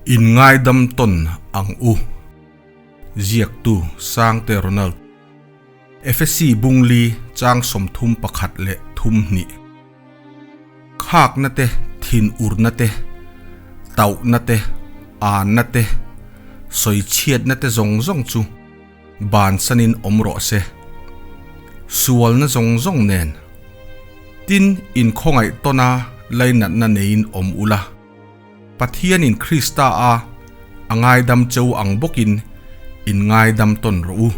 In ngaidam tawn ang u. Ziaktu Sangte Ronald. Efesi Bungli chang 31 leh 32. Khakna te, thinurna te, tauhna te, anna te, sawichhiatna te zawng zawng chu bansanin awm rawh se. Sualna zawng zawng nen. Tin, inkhawngaih tawna lainatna neiin awm ula. Pathianin Krista a a ngaidam cheu ang bawkin in ngaidam tawn rawh u.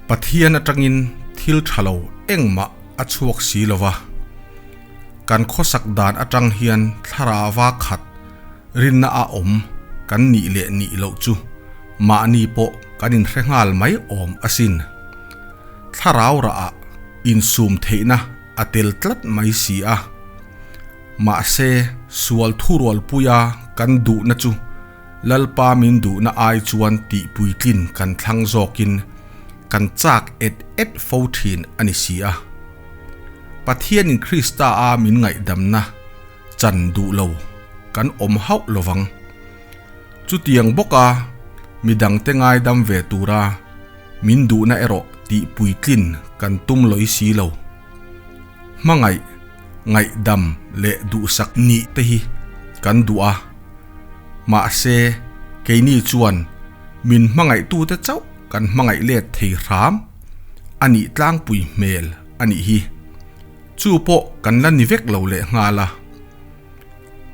Pathian atangin thil tha lo engmah a chhuak si lo va. Kan khawsak dan atang hian thlarava khat rinna a awm kan nih leh nih loh chu mahni pawh kan inhre nghal mai awm asin. Thlarau rah ah insum theihna a tel tlat mai si a. Mahse, sual thurualpuia kan duhna chu Lalpa min duhna ai chuan tihpuitlin kan thlang zawkin kan chak et et fo thin a ni si a. Pathianin Krista a min ngaihdamna chan duh lo kan awm hauh lovang. Chutiang bawka midangte ngaidam ve tura min duhna erawh tihpuitlin kan tum lawih si lo. Hmangaih, ngaihdam leh duhsak nih te hi kan duh a, mahse keini chuan min hmangaihtute chauh kan hmangaih let thei hram a nih tlangpui hmel a nih hi. Chu pawh kan la ni vek lo leh nghal a.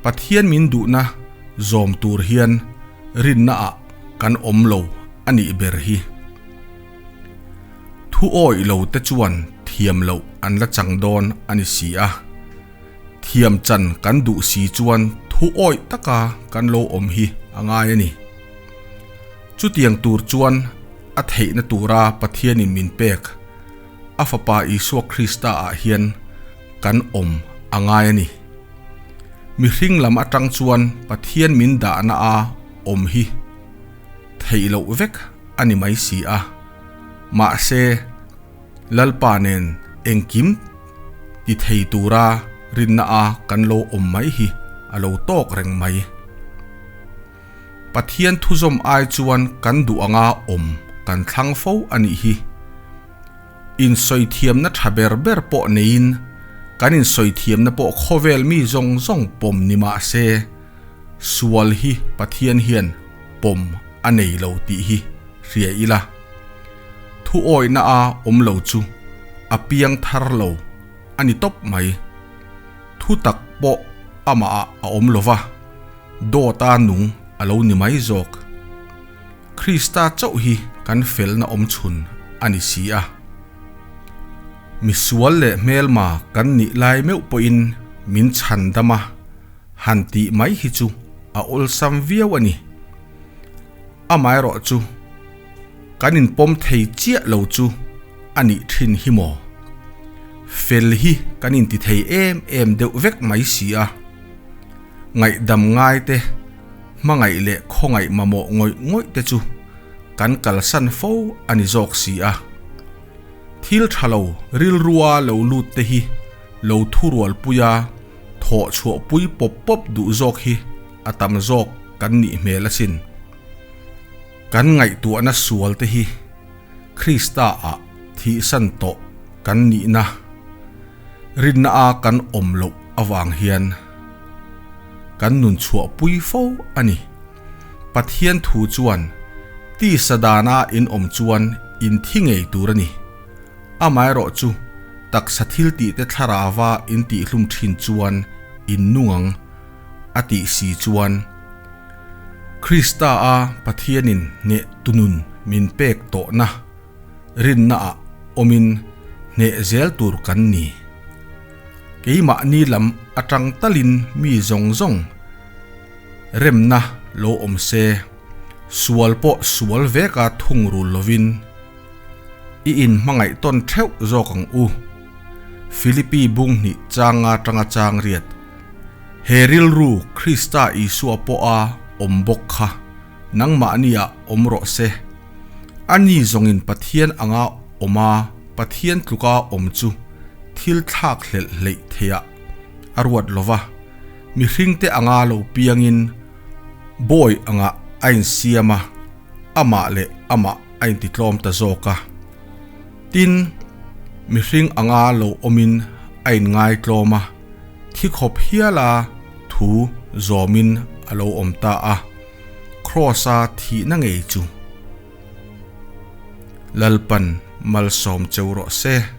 Pathian min duhna zawm tur hian rinna ah kan awm lo a nih ber hi. Thu awih lo te chuan thiam loh an la chang dawn a ni si a, thiam chan kan duh si chuan thu awih taka kan lo awm hi a ngai a ni. Chutiang tur chuan a theihna tura Pathianin min pek a Fapa Isua Krista ah hian kan awm a ngai a ni. Mihring lam atang chuan Pathian min dahna a awm hi theih loh vek a ni mai si a. Mahse, Lalpa nen engkim ti thei tura rinna a kan lo awm mai hi a lo tawk reng mai. Pathian thuzawm ai chuan kan duh anga awm kan thlang fo a nih hi. Insawithiamna tha ber ber pawh neiin kan insawithiamna pawh khawvel mi zawng zawng pawm ni mah se, sual hi Pathian hian pawm a nei lo tih hi hria ila. Thu awihna a awm lo chu a piang thar lo a ni tawp mai. Thu tak pawh amah ah a awm lo va, dawta nung a lo ni mai zawk. Krista chauh hi kan felna awm chhun a ni si a. Misual leh hmelma kan nih lai meuh pawhin min chhan dam a, han tih mai hi chu a awlsam viau a ni. Amaherawh chu kan inpawm thei chiah lo chu a nih thin hi maw? Fel hi kan inti thei em em deuh vek mai si a. Ngaihdam ngai te, hmangaih leh khawngaih mamawh ngawih ngawih te chu kan kalsan fo a ni zawk si a. Thil tha lo rilrua lo lut te hi lo thurualpuia thawh chhuahpui pawp pawp duh zawk hi a tam zawk kan nih hmel asin. Kan ngaihtuahna sual te hi Krista ah thihsan tawh kan nihna rinna a kan awm loh avang hian kan nun chhuahpui fo a ni. Pathian thu chuan tisa dana in awm chuan in thi ngei tur a ni. Amaherawh chu taksa thil tihte thlarava in tihhlum thin chuan in nung ang a tih si chuan Krista a Pathianin hneh tunun min pek tawhna rinnaah awmin hneh zel tur kan ni. Keimahni lam atang talin mi zawng zawng remna lo awm se, sual pawh sual veka thungrul lovin i inhmangaih tawn theuh zawk ang u. Philippi bunghnih changa tanga chang riat. He rilru Krista Isua pawha awm bawk kha nangmahniah awm rawh se. Ani zawngin Pathian anga awm a, Pathian tluka awm chu thil thlak hlelh hleih theiah a ruat lo va, mihringte anga lo piangin Bawi angah a insiam a, amah leh amah a intitlawm ta zawk a. Tin, mihring anga lo awmin a inngaitlawm a, thi khawp hiala thu zawmin a lo awm ta a, Kraws-a thihna ngei chu Lalpan malsawm cheu rawh se.